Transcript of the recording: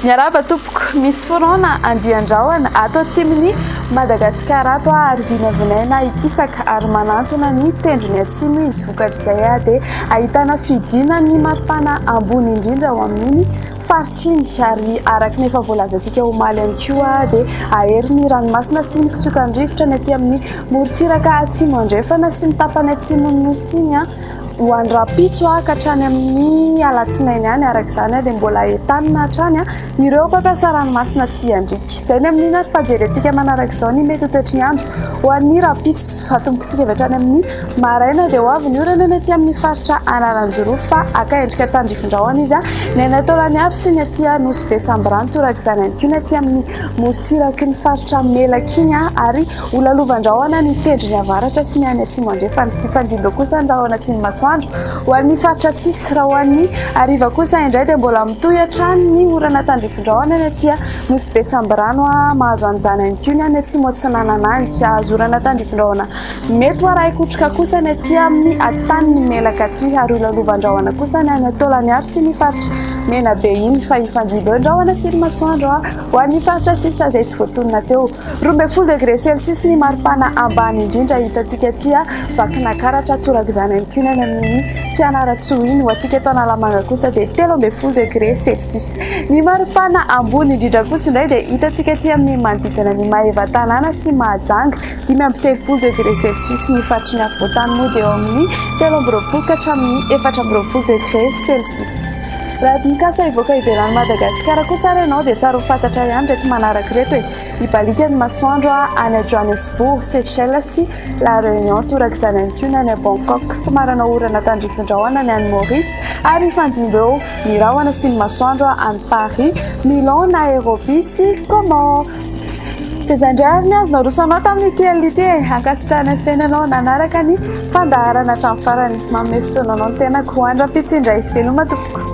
Miarahaba tompoko, misy front na andian-drahona ato atsimon'i Madagasikara ato ary vinavinaina hikisaka ary manantona ny tendrony atsimo izy. Vokatr'izay dia ahitana fidinan'ny maripana ambony indrindra ao amin'iny faritra iny ary araka ny efa voalazantsika omaly ihany koa dia ahery ny ranomasina sy ny fitsokan'ny rivotra ny aty amin'ny morontsiraka atsimo andrefana sy ny tapany atsimon'ny nosy iny ho an'ny rahampitso ka hatrany amin'ny alatsinainy any. Araka izany dia mbola entanina hatrany ireo mpampiasa ranomasina tsy hiandriaka. Izay ny amin'iny ary fa jerentsika manaraka izao ny mety ho toetry ny andro ho an'ny rahampitso. Atombokintsika avy hatrany amin'ny maraina dia ho avy ny orana ny aty amin'ny faritra Analanjirofo fa haka endrika tandrifin-drahona izy ny any Taolagnaro sy ny aty Nosy Be Sambirano. Torak'izany ihany koa ny aty amin'ny morontsiraky ny faritra Melaky iny ary ho lalovan-drahona ny tendrony avaratra sy ny any atsimo andrefana. Hifandimby eo kosa ny rahona sy ny masoandro ho an'ny faritra sisa. Raha ho an'ny hariva kosa indray dia mbola mitohy hatrany ny orana tandrifin-drahona ny aty Nosy Be Sambirano. Mahazo an'izany ihany koa ny any atsimo atsinanana any. Hahazo orana tandrifin-drahona Mety ho arahin-kotroka kosa ny aty amin'ny atitanin'i Melaka aty ary ho lalovan-drahona kosa ny any Taolagnaro sy ny faritra Menabe iny fa hifandimby eo ny rahona sy ny masoandro ho an'ny faritra sisa izay tsy voatonona teo. 12 degré celsius ny maripana ambany indrindra hitantsika aty Vakinakaratra, torak'izany ihany koa ny any amin'iny Fianarantsoa iny. Ho antsika eto Analamanga kosa dia 13 degré celsius. Ny maripana ambony indrindra kosa indray dia hitantsika aty amin'ny manodidina ny Maevatanàna sy Mahajanga. 35 degré celsius, ny faritry ny afovoantany moa dia eo amin'ny 23 ka hatramin'ny 24 degré celsius. Raha mikasa hivoaka ivelan'i Madagasikara kosa ary ianao dia tsara ho fantatra ihany ireto manaraka ireto e! Hibaliaka ny masoandro any Johannesburg, Seychelles sy La Réunion, torak'izany ihany koa ny any Bangkok. Somary hanao orana tandrifin-drahona ny any Maurice ary hifandimby eo ny rahona sy ny masoandro any Paris, Milan, Nairobi sy Comores. Dia izay indray ary ny azo naroso anao tamin'ity alina ity e. Ankasitrahana feno ianao nanaraka ny fandaharana hatramin'ny farany. Manome fotoana anao ny tenako. Ho any rahampitso indray. Veloma tompoko.